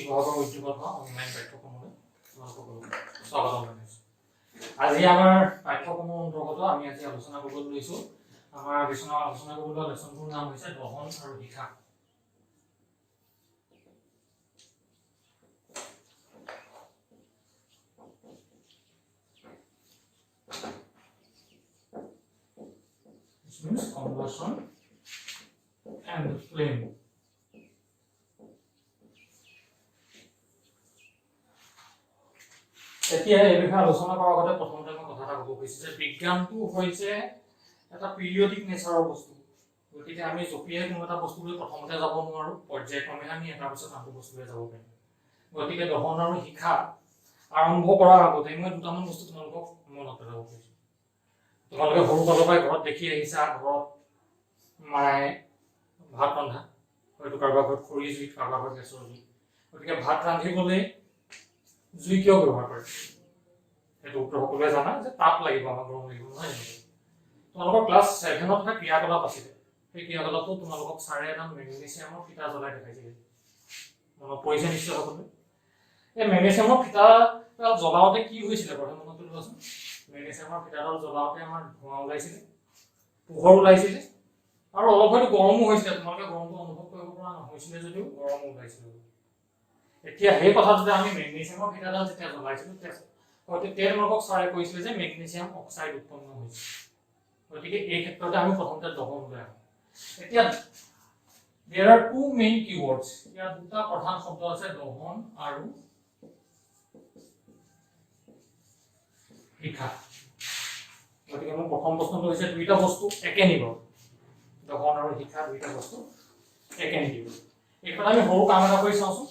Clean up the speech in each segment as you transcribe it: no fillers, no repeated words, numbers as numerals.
শিৱসাগৰ উদ্যোগত হোৱা অনলাইন পাঠ্যক্ৰমলৈ তোমালোক সকলোকে স্বাগতম জনাইছোঁ। আজি আমাৰ পাঠ্যক্ৰমৰ অন্তৰ্গত আমি আজি আলোচনা কৰিবলৈ লৈছোঁ। আমাৰ আলোচনা কৰিব লোৱা লেচনটোৰ নাম হৈছে দহন আৰু শিখা। Which means combustion and flame. এতিয়া এই বিষয়ে আলোচনা কৰাৰ আগতে প্ৰথমতে মই কথা এটা ক'ব খুজিছোঁ যে বিজ্ঞানটো হৈছে এটা পিৰিয়ডিক নেচাৰৰ বস্তু। গতিকে আমি জঁপিয়াই কোনো এটা বস্তুলৈ প্ৰথমতে যাব নোৱাৰোঁ, পৰ্যায়ক্ৰমে আমি এটাৰ পিছত আনটো বস্তুলৈ যাব পাৰিম। গতিকে দহন আৰু শিখা আৰম্ভ কৰাৰ আগতে মই দুটামান বস্তু তোমালোকক মনত পেলাব খুজিছোঁ। তোমালোকে সৰু কালৰ পৰাই ঘৰত দেখি আহিছা, ঘৰত মায়ে ভাত ৰন্ধা, হয়তো কাৰোবাৰ ঘৰত খৰি জুই, কাৰোবাৰ ঘৰত গেছৰ জুই। গতিকে ভাত ৰান্ধিবলৈ জুই কিয় ব্যৱহাৰ কৰে, সেইটো উত্তৰ সকলোৱে জানা যে তাপ লাগিব, আমাক গৰম লাগিব, নহয় জানো? তোমালোকৰ ক্লাছ 7ত এটা ক্ৰিয়াকলাপ আছিলে, সেই ক্ৰিয়াকলাপটো তোমালোকক ছাৰে এডাল মেগনেছিয়ামৰ ফিটা জ্বলাই দেখাইছিলে, মনত পৰিছে নিশ্চয় সকলোৱে। এই মেগনেছিয়ামৰ ফিটাডাল জ্বলাওঁতে কি হৈছিলে বাৰু মনত পেলোৱাচোন। মেগনেছিয়ামৰ ফিটাডাল জ্বলাওঁতে আমাৰ ধোঁৱা ওলাইছিলে, পোহৰ ওলাইছিলে আৰু অলপ হয়তো গৰমো হৈছিলে। তোমালোকে গৰমটো অনুভৱ কৰিব পৰা নহৈছিলে যদিও গৰমো ওলাইছিলে। এতিয়া সেই কথাটোতে আমি মেগনেছিয়ামৰ ফিটাডাল যেতিয়া জ্বলাইছিলোঁ, হয়তো তেওঁলোকক ছাৰে কৈছিলে যে মেগনেছিয়াম অক্সাইড উৎপন্ন হৈছে। গতিকে এই ক্ষেত্ৰতে আমি প্ৰথমতে দহন লৈ আহোঁ। এতিয়া there are two main keywords, ইয়াত দুটা প্ৰধান শব্দ আছে, দহন আৰু শিখা। গতিকে মোৰ প্ৰথম প্ৰশ্নটো হৈছে দুইটা বস্তু একে নেকি বাৰু? দহন আৰু শিখা দুইটা বস্তু একে নেকি বাৰু? এইখন আমি সৰু কাম এটা কৰি চাওঁচোন।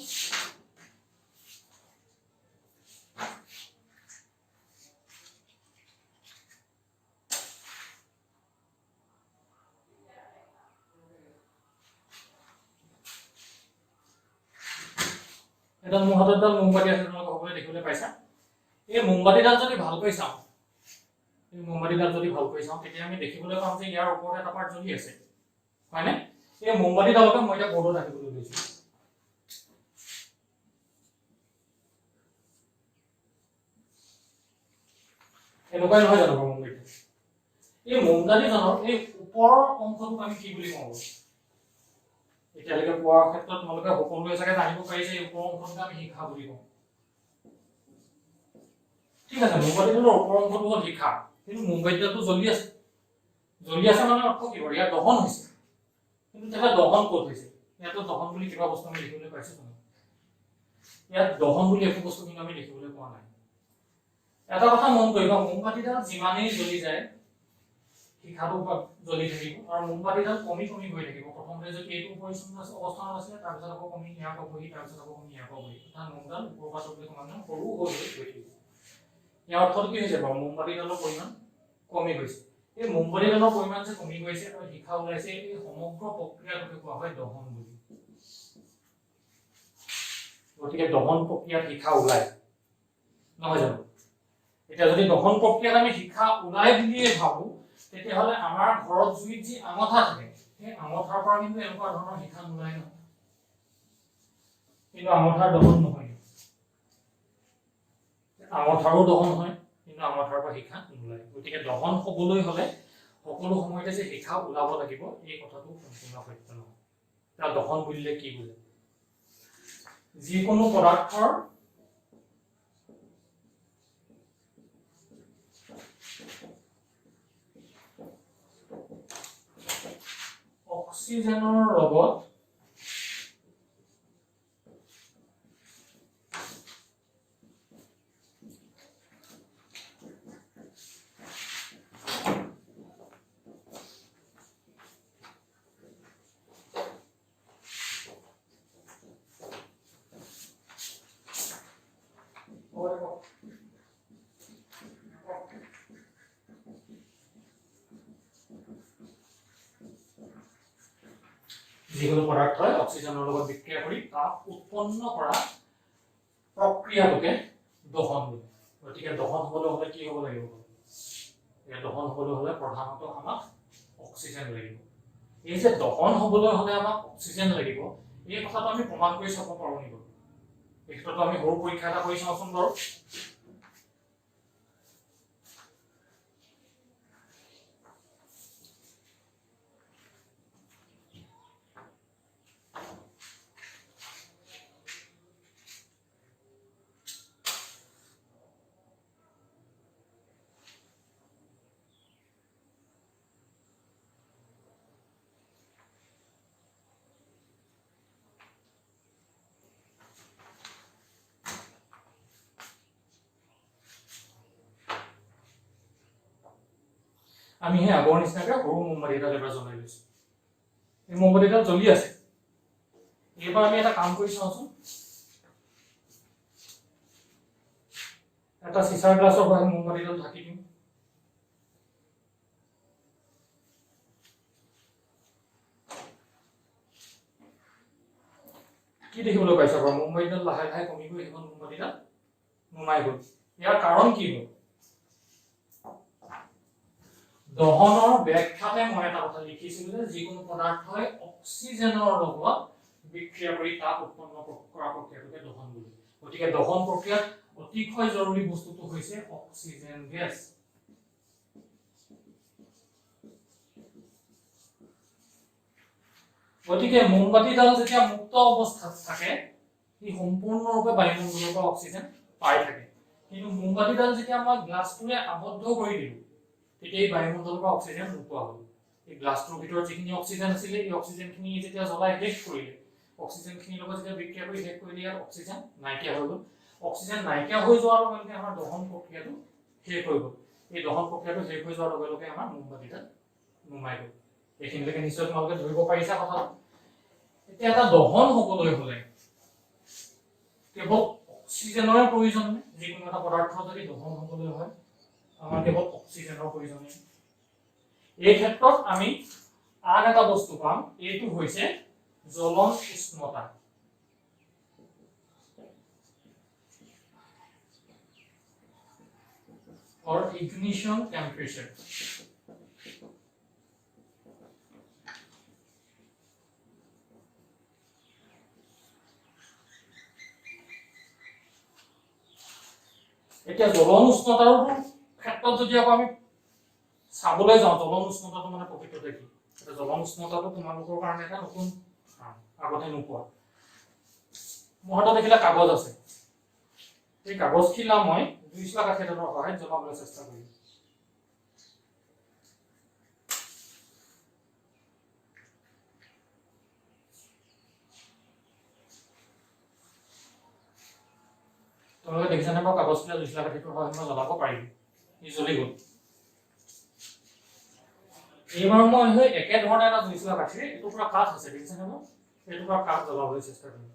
এডাল মোৰ হাতত এডাল মোমবাতি আছে, তোমালোকে সকলোৱে দেখিবলৈ পাইছা। এই মোমবাতিডাল যদি ভালকৈ চাওঁ, এই মোমবাতিডাল যদি ভালকৈ চাওঁ, তেতিয়া আমি দেখিবলৈ পাম যে ইয়াৰ ওপৰত এটা পাৰ্ট জ্বলি আছে, হয়নে? এই মোমবাতিডালকে মই এতিয়া বৰ্ডত আঁকিবলৈ লৈছো। এনেকুৱাই নহয় জানো বাৰু মোমবাতি? এই মোমবাতিডালৰ এই ওপৰৰ অংশটোক আমি কি বুলি কওঁ? এতিয়ালৈকে পোৱাৰ ক্ষেত্ৰত তোমালোকে সকলোৱে চাগে জানিব পাৰিছে, এই ওপৰৰ অংশটোক আমি শিখা বুলি কওঁ। ঠিক আছে, মোমবাতিডালৰ ওপৰৰ অংশটো হ'ল শিখা, কিন্তু মোমবাতিডালটো জ্বলি আছে। জ্বলি আছে মানে অৰ্থ কি বাৰু? ইয়াৰ দহন হৈছে। কিন্তু তেতিয়াহ'লে দহন ক'ত হৈছে? ইয়াতো দহন বুলি কিবা বস্তু আমি দেখিবলৈ পাইছো জানো? ইয়াত দহন বুলি একো বস্তু কিন্তু আমি দেখিবলৈ পোৱা নাই। এটা কথা মন কৰিবা, মোমবাতিডাল যিমানেই জ্বলি যায় শিখাটো জ্বলি থাকিব আৰু মোমবাতিডাল কমি কমি গৈ থাকিব। প্ৰথমতে যদি এইটো পজিশ্যনত অৱস্থানত আছিলে, তাৰপিছত আকৌ কমি ইয়াৰ পাবহি, তাৰপিছত আকৌ কমি ইয়াৰ পাবহি, অৰ্থাৎ মোমডাল ওপৰৰ পৰা তললৈ ক্ৰমান্বয়ে সৰু হৈ হৈ গৈ থাকিব। ইয়াৰ অৰ্থটো কি হৈছে বাৰু? মোমবাতিডালৰ পৰিমাণ কমি গৈছে। এই মোমবাতিডালৰ পৰিমাণ যে কমি গৈছে আৰু শিখা ওলাইছে, এই সমগ্ৰ প্ৰক্ৰিয়াটোকে কোৱা হয় দহন বুলি। গতিকে দহন প্ৰক্ৰিয়াত শিখা ওলায়, নহয় জানো? এতিয়া যদি দহন প্ৰক্ৰিয়াত আমি শিখা ওলাই বুলিয়ে ভাবো, তেতিয়াহ'লে আমাৰ ঘৰত জুইত যি আঙঠা থাকে, সেই আঙঠাৰ পৰা কিন্তু এনেকুৱা ধৰণৰ শিখা নোলায় নহয়। কিন্তু আঙঠাৰ দহন নহয়, আঙঠাৰো দহন হয়, কিন্তু আঙঠাৰ পৰা শিখা নোলায়। গতিকে দহন হ'বলৈ হ'লে সকলো সময়তে যে শিখা ওলাব লাগিব, এই কথাটো সম্পূৰ্ণ সত্য নহয়। এতিয়া দহন বুলিলে কি বুজায়? যিকোনো পদাৰ্থৰ অক্সিজেনৰ লগত যিকোনো পদাৰ্থই অক্সিজেনৰ লগত বিক্ৰিয়া কৰি তাপ উৎপন্ন কৰা প্ৰক্ৰিয়াটোকে দহন বোলে। গতিকে দহন হ'বলৈ হ'লে কি হ'ব লাগিব? এই দহন হ'বলৈ হ'লে প্ৰধানতঃ আমাক অক্সিজেন লাগিব। এই যে দহন হ'বলৈ হ'লে আমাক অক্সিজেন লাগিব, এই কথাটো আমি প্ৰমাণ কৰি চাব পাৰোঁ নেকি? এই ক্ষেত্ৰতো আমি সৰু পৰীক্ষা এটা কৰি চাওঁচোন বাৰু। আমি সেই আগৰ নিচিনাকৈ সৰু মোমবাতি এডাল এবাৰ জ্বলাই লৈছো। এই মোমবাতিডাল জ্বলি আছে। এইবাৰ আমি এটা কাম কৰি চাওঁচোন, এটা চিচাৰ গ্লাছৰ সহায়ত মোমবাতিডাল ঢাকি দিওঁ। কি দেখিবলৈ পাইছা বাৰু? মোমবাতিডাল লাহে লাহে কমি গৈ সেইখন মোমবাতিডাল নুমাই গ'ল। ইয়াৰ কাৰণ কি হ'ল? দহনৰ ব্যাখ্যাতে মই এটা কথা লিখিছিলো যে যিকোনো পদাৰ্থই অক্সিজেনৰ লগত বিক্ৰিয়া কৰি তাপ উৎপন্ন কৰা প্ৰক্ৰিয়াটোকে দহন বোলে। গতিকে দহন প্ৰক্ৰিয়াত অতিশয় জৰুৰী বস্তুটো হৈছে অক্সিজেন গেছ। গতিকে মোমবাতিডাল যেতিয়া মুক্ত অৱস্থাত থাকে, সি সম্পূৰ্ণৰূপে বায়ুমণ্ডলৰ পৰা অক্সিজেন পাই থাকে। কিন্তু মোমবাতিডাল যেতিয়া মই গ্লাছটোৰে আবদ্ধ কৰি দিলো, তেতিয়া এই বায়ুমণ্ডলৰ পৰা অক্সিজেন নোপোৱা হ'ল। এই গ্লাছটোৰ ভিতৰত যিখিনি অক্সিজেন আছিলে, এই অক্সিজেনখিনি যেতিয়া জ্বলাই শেষ কৰিলে, অক্সিজেনখিনিৰ লগত যেতিয়া বিক্ৰিয়া কৰি শেষ কৰিলে, ইয়াত অক্সিজেন নাইকিয়া হৈ গ'ল। অক্সিজেন নাইকিয়া হৈ যোৱাৰ লগে লগে আমাৰ দহন প্ৰক্ৰিয়াটো শেষ হৈ গ'ল। এই দহন প্ৰক্ৰিয়াটো শেষ হৈ যোৱাৰ লগে লগে আমাৰ মোমবাতিডাল নুমাই গ'ল। এইখিনিলৈকে নিশ্চয় তোমালোকে ধৰিব পাৰিছা কথাটো। এতিয়া এটা দহন হ'বলৈ হ'লে কেৱল অক্সিজেনৰে প্ৰয়োজন নে? যিকোনো এটা পদাৰ্থ যদি দহন হ'বলৈ হয়, আমাৰ কেৱল অক্সিজেনৰ প্ৰয়োজন। এই ক্ষেত্ৰত আমি আন এটা বস্তু পাম, এইটো হৈছে জ্বলন উষ্ণতা। Or ignition temperature. এতিয়া জ্বলন উষ্ণতাৰ ক্ষেত্ৰত যদি আকৌ আমি চাবলৈ যাওঁ, জ্বলন উষ্ণতাটো মানে প্ৰকৃততে কি? এতিয়া জ্বলন উষ্ণতাটো তোমালোকৰ কাৰণে এটা নতুন, আগতে নোপোৱা। মোৰ হাতত দেখিলা কাগজ আছে, এই কাগজখিলা মই জুইশলা কাঠি এডালৰ সহায়ত জ্বলাবলৈ চেষ্টা কৰিম। তোমালোকে দেখিছানে বাৰু কাগজখিলা জুইশলা কাঠিটোৰ সহায়ত মই জ্বলাব পাৰিম, ই জ্বলি গ'ল। এইবাৰ মই সেই একেধৰণে এটা জুইশলা কাঠিৰে, এটুকুৰা কাঠ আছে দেখিছানে বাৰু, এটুকুৰা কাঠ জ্বলাবলৈ চেষ্টা কৰিম।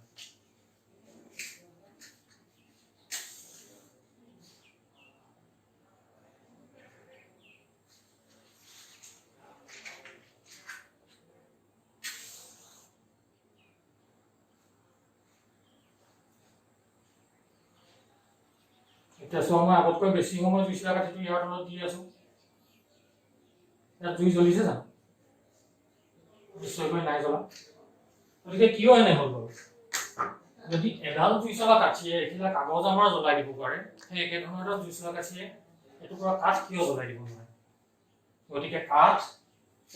এতিয়া চোৱা, মই আগতকৈ বেছি সময় জুইশলা কাঠিটো ইয়াৰ তলত দি আছো। ইয়াত জুই জ্বলিছে জানো? নিশ্চয়কৈ নাই জ্বলা। গতিকে কিয় এনে হ'ল বাৰু? যদি এডাল জুইশলা কাঠিয়ে এখিলা কাগজ আমাৰ জ্বলাই দিব পাৰে, সেই একেধৰণৰ এডাল জুইশলা কাঠিয়ে এটুকুৰা কাঠ কিয় জ্বলাই দিব নোৱাৰে? গতিকে কাঠ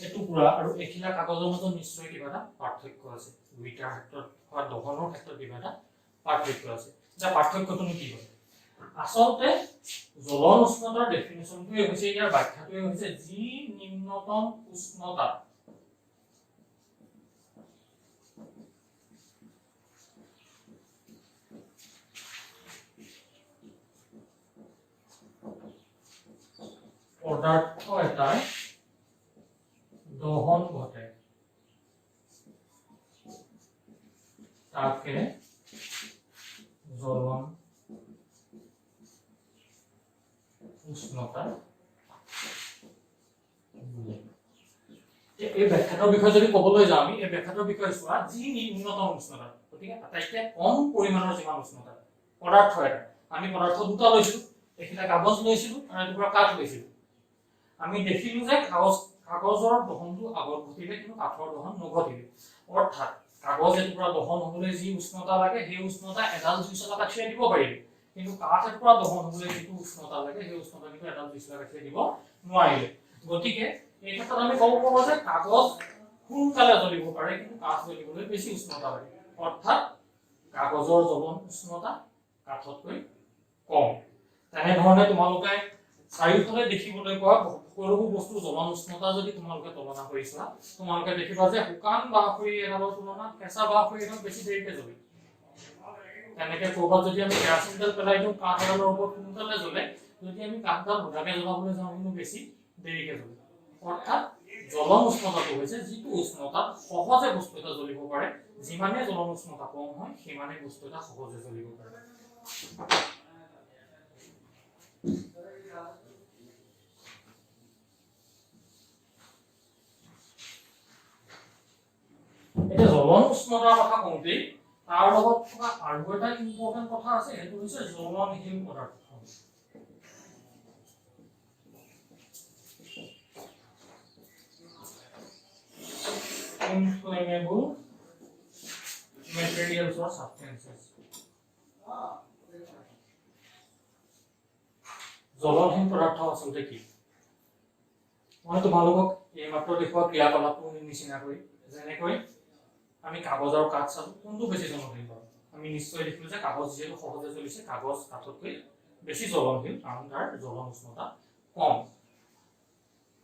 এটুকুৰা আৰু এখিলা কাগজৰ মাজত নিশ্চয় কিবা এটা পাৰ্থক্য আছে। দুইটাৰ ক্ষেত্ৰত হোৱা দহনৰ ক্ষেত্ৰত কিবা এটা পাৰ্থক্য আছে। এতিয়া পাৰ্থক্যটোনো কি হয়? আচলতে জ্বলন উষ্ণতাৰ ডেফিনেশ্যনটোৱে হৈছে, ইয়াৰ ব্যাখ্যাটোৱে হৈছে যি নিম্নতম উষ্ণতা পদাৰ্থ এটাৰ দহন ঘটে তাকে জ্বলন উষ্ণতা বোলে। এই ব্যাখ্যাটোৰ বিষয়ে যদি ক'বলৈ যাওঁ আমি, এই ব্যাখ্যাটোৰ বিষয়ে চোৱা, যি নিম্নতম উষ্ণতা, গতিকে আটাইতকৈ কম পৰিমাণৰ যিমান উষ্ণতা পদাৰ্থ এটা, আমি পদাৰ্থ দুটা লৈছিলো, এইখিলা কাগজ লৈছিলো আৰু এটুকুৰা কাঠ লৈছিলো। আমি দেখিলো যে কাগজৰ দহনটো আগত ঘটিলে, কিন্তু কাঠৰ দহন নঘটিলে। অৰ্থাৎ কাগজ এটুকুৰা দহন হ'বলৈ যি উষ্ণতা লাগে সেই উষ্ণতা এডাল জুইশলা কাঠিয়ে দিব পাৰিব, কিন্তু কাঠ এটুকুৰা দহন হ'বলৈ যিটো উষ্ণতা লাগে সেই উষ্ণতা কিন্তু এডাল জুইশলা কাঠিয়ে দিব নোৱাৰিলে। গতিকে এই ক্ষেত্ৰত আমি ক'ব পাৰোঁ যে কাগজ সোনকালে জ্বলিব পাৰে, কিন্তু কাঠ জ্বলিবলৈ বেছি উষ্ণতা লাগে। অৰ্থাৎ কাগজৰ জ্বলন উষ্ণতা কাঠতকৈ কম। তেনেধৰণে তোমালোকে চাৰিওফালে দেখিবলৈ পোৱা সকলোবোৰ বস্তুৰ জ্বলন উষ্ণতা যদি তোমালোকে তুলনা কৰি চোৱা, তোমালোকে দেখিবা যে শুকান বাঁহখৰি এডালৰ তুলনাত কেঁচা বাঁহখৰি এডাল বেছি দেৰিকে জ্বলে। তেনেকে ক'ৰবাত যদি আমি কেৰাচিন তেল পেলাই দিওঁ, কাঠ এডালৰ ওপৰত সোনকালে জ্বলে, যদি আমি কাঠডাল সোধাকে জ্বলাবলৈ যাওঁ কিন্তু বেছি দেৰিকে জ্বলে। অৰ্থাৎ জ্বলন উষ্ণতাটো হৈছে যিটো উষ্ণতাত সহজে বস্তু এটা জ্বলিব পাৰে। যিমানে জ্বলন উষ্ণতা কম হয় সিমানে বস্তু এটা সহজে জ্বলিব পাৰে। এতিয়া জ্বলন উষ্ণতাৰ কথা কওঁতেই তাৰ লগত থকা আৰু এটা ইম্পৰ্টেণ্ট কথা আছে, সেইটো হৈছে জ্বলনশীল পদাৰ্থ। Inflammable materials or substances. জ্বলনশীল পদাৰ্থ আচলতে কি? মই তোমালোকক এইমাত্ৰ দেখুওৱা ক্ৰিয়াকলাপটোৰ নিচিনাকৈ যেনেকৈ আমি কাগজ আৰু কাঠ চালো, কোনটো বেছি জ্বলনশীল বাৰু? আমি নিশ্চয় দেখিলো যে কাগজ যিহেতু সহজে জ্বলিছে, কাগজ কাঠতকৈ বেছি জ্বলনশীল, কাৰণ তাৰ জ্বলন উষ্ণতা কম।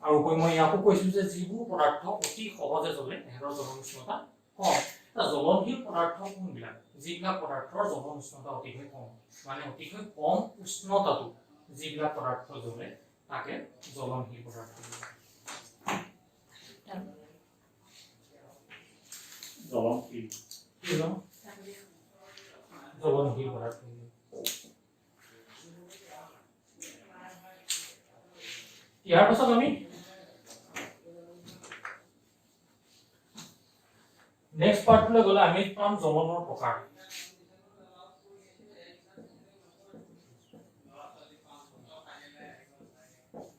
আৰু উপৰি মই ইয়াকো কৈছিলো যে যিবোৰ পদাৰ্থ অতি সহজে জ্বলে সিহঁতৰ জ্বলন উষ্ণতা কম। জ্বলনশীল পদাৰ্থ কোনবিলাক? যিবিলাক পদাৰ্থৰ জ্বলন উষ্ণতা অতিশয় কম, মানে অতিশয় কম উষ্ণতাটো যিবিলাক পদাৰ্থ জ্বলে তাকে জ্বলনশীল পদাৰ্থ বোলে। জ্বলনশীল কি? জ্বলনশীল পদাৰ্থ। ইয়াৰ পাছত আমি নেক্সট পাৰ্টলৈ গ'লে আমি পাম জ্বলনৰ প্ৰকাৰ।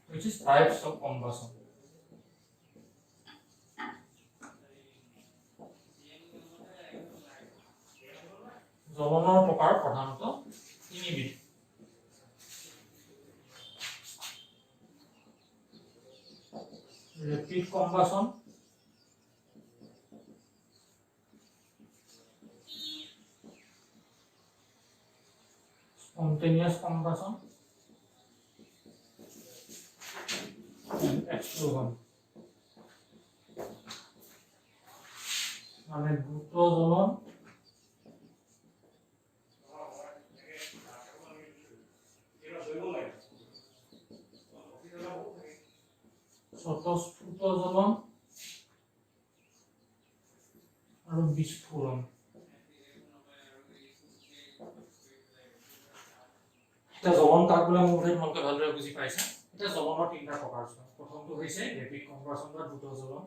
Which is types of combustion. জ্বলনৰ প্ৰকাৰ প্ৰধানতঃ তিনিবিধ। Rapid combustion, spontaneous combustion, and explosion. মানে দ্ৰুত জ্বলন, স্বতঃস্ফূৰ্ত জ্বলন আৰু বিস্ফোৰণ। এতিয়া জ্বলন কাক বোলে মোৰ বোধহয় তোমালোকে ভালদৰে বুজি পাইছা। এতিয়া জ্বলনৰ তিনিটা প্ৰকাৰ চোৱা। প্ৰথমটো হৈছে ৰেপিড কম্বাছন বা দ্ৰুত জ্বলন,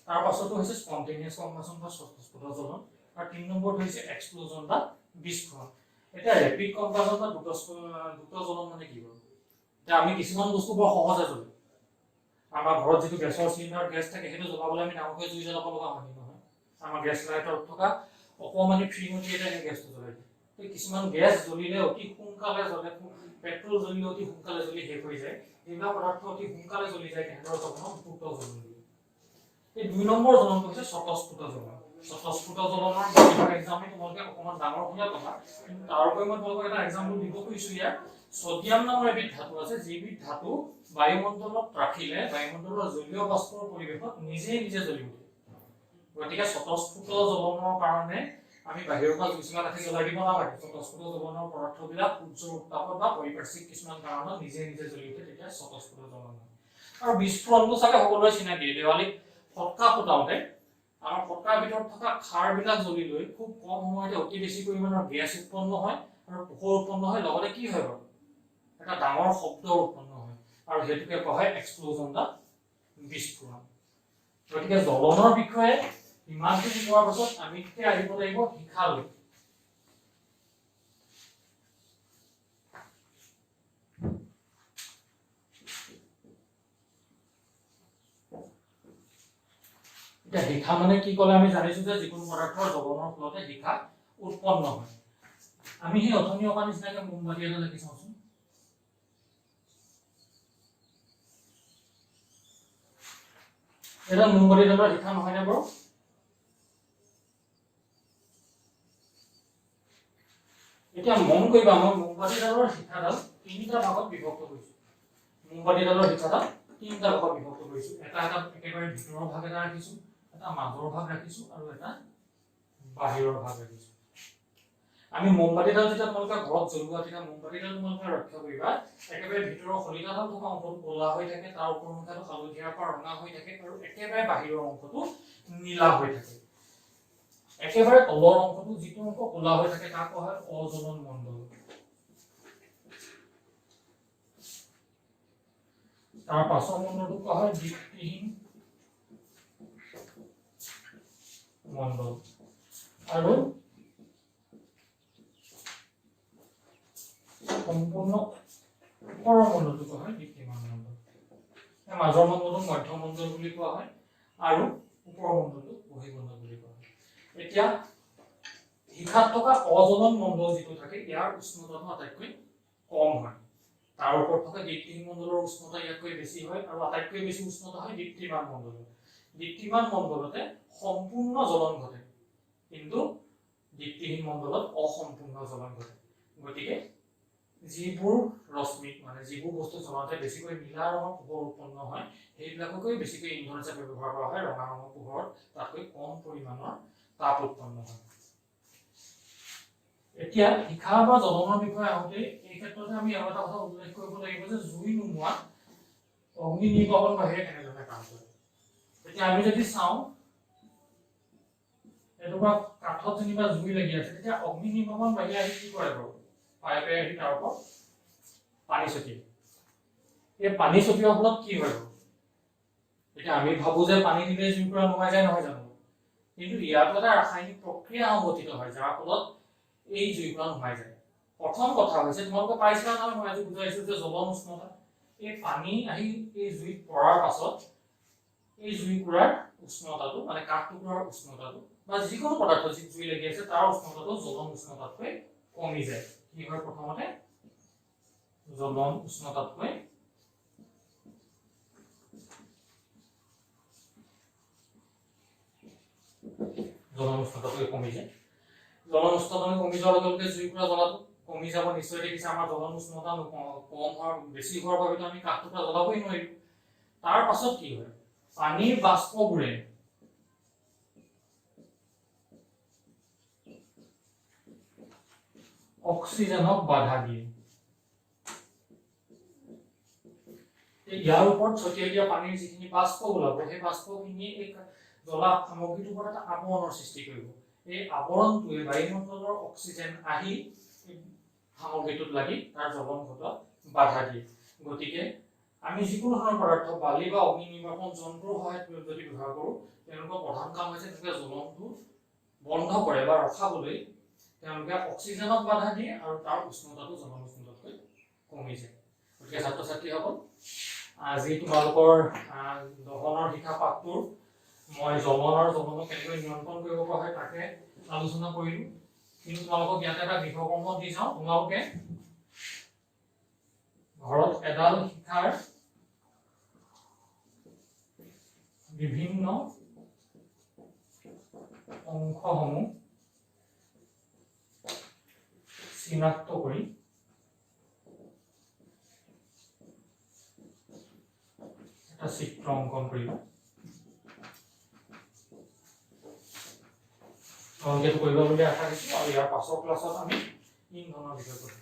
তাৰ পাছতো হৈছে স্পন্টেনিয়াছ কম্বাছন বা স্বতঃস্ফূৰ্ত জ্বলন, আৰু তিনি নম্বৰটো হৈছে এক্সপ্ল'জন বা বিস্ফোৰণ। এতিয়া ৰেপিড কম্বাছন বা দ্ৰুত জ্বলন মানে কি বাৰু? এতিয়া আমি কিছুমান বস্তু বৰ সহজে জ্বলে। আমাৰ ঘৰত যিটো গেছৰ চিলিণ্ডাৰত গেছ থাকে সেইটো জ্বলাবলৈ আমি ডাঙৰকৈ জুই জ্বলাব লগা হয় নহয়। আমাৰ গেছ লাইটত থকা অকণমানি ফিৰিঙতি এটাই সেই গেছটো জ্বলাই দিয়ে। কিছুমান গেছ জ্বলিলে অতি সোনকালে জ্বলে, পেট্ৰল জ্বলিলে অতি সোনকালে জ্বলি শেষ হৈ যায়। যিবিলাক পদাৰ্থ অতি সোনকালে জ্বলি যায় তেহেঁতৰ জ্বলনক দ্ৰুত জ্বলন দিয়ে। এই দুই নম্বৰ জ্বলনটো হৈছে স্বতঃস্ফূৰ্ত জ্বলন। স্বতঃস্ফূৰ্ত জ্বলনৰ বেছিভাগ এক্সাম্পল তোমালোকে অকণমান ডাঙৰ হ'লে পাবা, কিন্তু তাৰ উপৰি মই তোমালোকক এটা এক্সাম্পল দিব খুজিছোঁ। ইয়াৰ ছডিয়াম নামৰ এবিধ ধাতু আছে, যিবিধ ধাতু বায়ুমণ্ডলত ৰাখিলে বায়ুমণ্ডলৰ জলীয় বাষ্পৰ পৰিৱেশত নিজে নিজে জ্বলি উঠে। গতিকে স্বতঃস্ফূৰ্ত জ্বলনৰ কাৰণে আমি বাহিৰৰ পৰা জুইশলা কাঠি জ্বলাই দিব নালাগে। স্বতঃস্ফূৰ্ত জ্বলনৰ পদাৰ্থবিলাক সূৰ্যৰ উত্তাপত বা পাৰিপাৰ্শ্বিক কিছুমান কাৰণত নিজে নিজে জ্বলি উঠে, তেতিয়া স্বতঃস্ফূৰ্ত জ্বলন হয়। আৰু বিস্ফোৰণটো চাগে সকলোৰে চিনাকি। দেৱালীত ফটকা ফুটাওঁতে আমাৰ ফটকাৰ ভিতৰত থকা খাৰবিলাক জ্বলি লৈ খুব কম সময়তে অতি বেছি পৰিমাণৰ গেছ উৎপন্ন হয় আৰু পোহৰ উৎপন্ন হয়, লগতে কি হয় বাৰু, এটা ডাঙৰ শব্দ উৎপন্ন হয়, আৰু সেইটোকে কোৱা হয় এক্সপ্ল'জন বা বিস্ফোৰণ। গতিকে জ্বলনৰ বিষয়ে ইমানখিনি কোৱাৰ পাছত আমি তেতিয়া আহিব লাগিব শিখালৈ। এতিয়া শিখা মানে কি ক'লে আমি জানিছো যে যিকোনো পদাৰ্থৰ জ্বলনৰ ফলতে শিখা উৎপন্ন হয়। আমি সেই অথনি অঁকা নিচিনাকৈ মোমবাতি এটা লাগি চাওঁচোন। এডাল মোমবাতিডালৰ শিখা নহয়নে বাৰু? এতিয়া মন কৰিবা, মই মোমবাতিডালৰ শিখাডাল তিনিটা ভাগত বিভক্ত কৰিছো। মোমবাতিডালৰ শিখাডাল তিনিটা ভাগত বিভক্ত কৰিছো। এটা এটা একেবাৰে ভিতৰৰ ভাগ এটা ৰাখিছো, এটা মাজৰ ভাগ ৰাখিছো আৰু এটা বাহিৰৰ ভাগ ৰাখিছো। আমি মোমবাতিডাল যেতিয়া তোমালোকে ঘৰত জ্বলোৱা তেতিয়া মোমবাতিডাল তোমালোকে ৰক্ষা কৰিবা, একেবাৰে ভিতৰৰ শলিতাডাল থকা অংশটো ক'লা হৈ থাকে, তাৰ ওপৰ মুখাটো হালধীয়াৰ পৰা ৰঙা হৈ থাকে আৰু একেবাৰে বাহিৰৰ অংশটো নীলা হৈ থাকে। একেবাৰে তলৰ অংশটো যিটো অংশ ক'লা হৈ থাকে তাক কোৱা হয় অজ্বলন মণ্ডল। তাৰ পাছৰ মণ্ডলটোক কোৱা হয় দীপ্তিহীন মণ্ডল। আৰু সম্পূৰ্ণ ওপৰৰ মণ্ডলটোক কোৱা হয় দীপ্তিমান মণ্ডল। মাজৰ মণ্ডলটোক মধ্যমণ্ডল বুলি কোৱা হয় আৰু ওপৰৰ মণ্ডলটোক বহিঃমণ্ডল বুলি কোৱা হয়। এতিয়া শিখাত থকা অজ্বলন মণ্ডল যিটো থাকে ইয়াৰ উষ্ণতাটো আটাইতকৈ কম হয়। তাৰ ওপৰত থকা দীপ্তিহীন মণ্ডলৰ উষ্ণতা ইয়াতকৈ বেছি হয় আৰু আটাইতকৈ বেছি উষ্ণতা হয় দীপ্তিমান মণ্ডলত। দীপ্তিমান মণ্ডলতে সম্পূৰ্ণ জ্বলন ঘটে, কিন্তু দীপ্তিহীন মণ্ডলত অসম্পূৰ্ণ জ্বলন ঘটে। গতিকে যিবোৰ ৰশ্মিত মানে যিবোৰ বস্তু জ্বলাওঁতে বেছিকৈ নীলা ৰঙৰ পোহৰ উৎপন্ন হয় সেইবিলাককৈ বেছিকৈ ইন্ধন হিচাপে ব্যৱহাৰ কৰা হয়। ৰঙা ৰঙৰ পোহৰত তাতকৈ কম পৰিমাণৰ তাপ উৎপন্ন হয়। এতিয়া শিখা বা জ্বলনৰ বিষয়ে আহোঁতে এই ক্ষেত্ৰতে আমি আৰু এটা কথা উল্লেখ কৰিব লাগিব যে জুই নুমুৱাত অগ্নি নিৰ্বাপন বাহিৰে কেনেধৰণে কাম কৰে। এতিয়া আমি যদি চাওঁ এটুকুৰা কাঠত যেনিবা জুই লাগি আছে, তেতিয়া অগ্নি নিৰ্বাপন বাহিৰে আহি কি কৰে বাৰু? পাইপে আহি তাৰ ওপৰত পানী ছটিয়ায়। এই পানী ছটিওৱাৰ ফলত কি হয় বাৰু? এতিয়া আমি ভাবো যে পানী দিলে জুইকুৰা নুমাই যায়, নহয় জানো? কিন্তু ইয়াতো এটা ৰাসায়নিক প্ৰক্ৰিয়া সংঘটিত হয় যাৰ ফলত এই জুইকুৰা নুমাই যায়। প্ৰথম কথা হৈছে, তোমালোকে পাইছিলা নহয়, মই আজি বুজাইছো যে জ্বলন উষ্ণতা। এই পানী আহি এই জুইত পৰাৰ পাছত এই জুইকুৰাৰ উষ্ণতাটো মানে কাঠ টুকুৰাৰ উষ্ণতাটো বা যিকোনো পদাৰ্থ যি জুই লাগি আছে তাৰ উষ্ণতাটো জ্বলন উষ্ণতাতকৈ কমি যায়। কি হয়? প্ৰথমতে জ্বলন উষ্ণতাতকৈ কমি যায়। জ্বলন উষ্ণতাতকৈ কমি যোৱাৰ লগে লগে জুইকুৰা জ্বলাটো কমি যাব। নিশ্চয় দেখিছে আমাৰ জ্বলন উষ্ণতা কম হোৱাৰ বেছি হোৱাৰ বাবেতো আমি কাঠ টুকুৰা জ্বলাবই নোৱাৰিলো। তাৰ পাছত কি হয়? পানীৰ বাষ্পবোৰে অক্সিজেনক বাধা দিয়ে। ইয়াৰ ওপৰত ছটিয়াই দিয়া পানীৰ যিখিনি বাষ্প ওলাব সেই বাষ্পখিনি এই জ্বলা সামগ্ৰীটোৰ ওপৰত এটা আৱৰণৰ সৃষ্টি কৰিব। এই আৱৰণটোৱে বায়ুমণ্ডলৰ অক্সিজেন আহি সামগ্ৰীটোত লাগি তাৰ জ্বলন ঘটোৱাত বাধা দিয়ে। গতিকে আমি যিকোনো ধৰণৰ পদাৰ্থ বালি বা অগ্নি নিৰ্বাপন যন্ত্ৰৰ সহায়ত যদি ব্যৱহাৰ কৰোঁ, তেওঁলোকৰ প্ৰধান কাম হৈছে তেওঁলোকে জ্বলনটো বন্ধ কৰে বা ৰখাবলৈ তেওঁলোকে অক্সিজেনক বাধা দিয়ে আৰু তাৰ উষ্ণতাটো জ্বলন উষ্ণতাতকৈ কমি যায়। গতিকে ছাত্ৰ ছাত্ৰীসকল, আজি তোমালোকৰ দহনৰ শিখা পাঠটোৰ মই জ্বলন আৰু জ্বলনক কেনেকৈ নিয়ন্ত্ৰণ কৰিব পৰা হয় তাকে আলোচনা কৰিলোঁ। কিন্তু তোমালোকক ইয়াতে এটা গৃহকৰ্ম দি যাওঁ। তোমালোকে ঘৰত এডাল শিখাৰ বিভিন্ন অংশসমূহ চিনাক্ত কৰি এটা চিত্ৰ অংকন কৰিবা। তোমালোকে এইটো কৰিবা বুলি আশা ৰাখিছোঁ আৰু ইয়াৰ পাছৰ ক্লাছত আমি ইন্ধনৰ বিষয়ে পঢ়িম।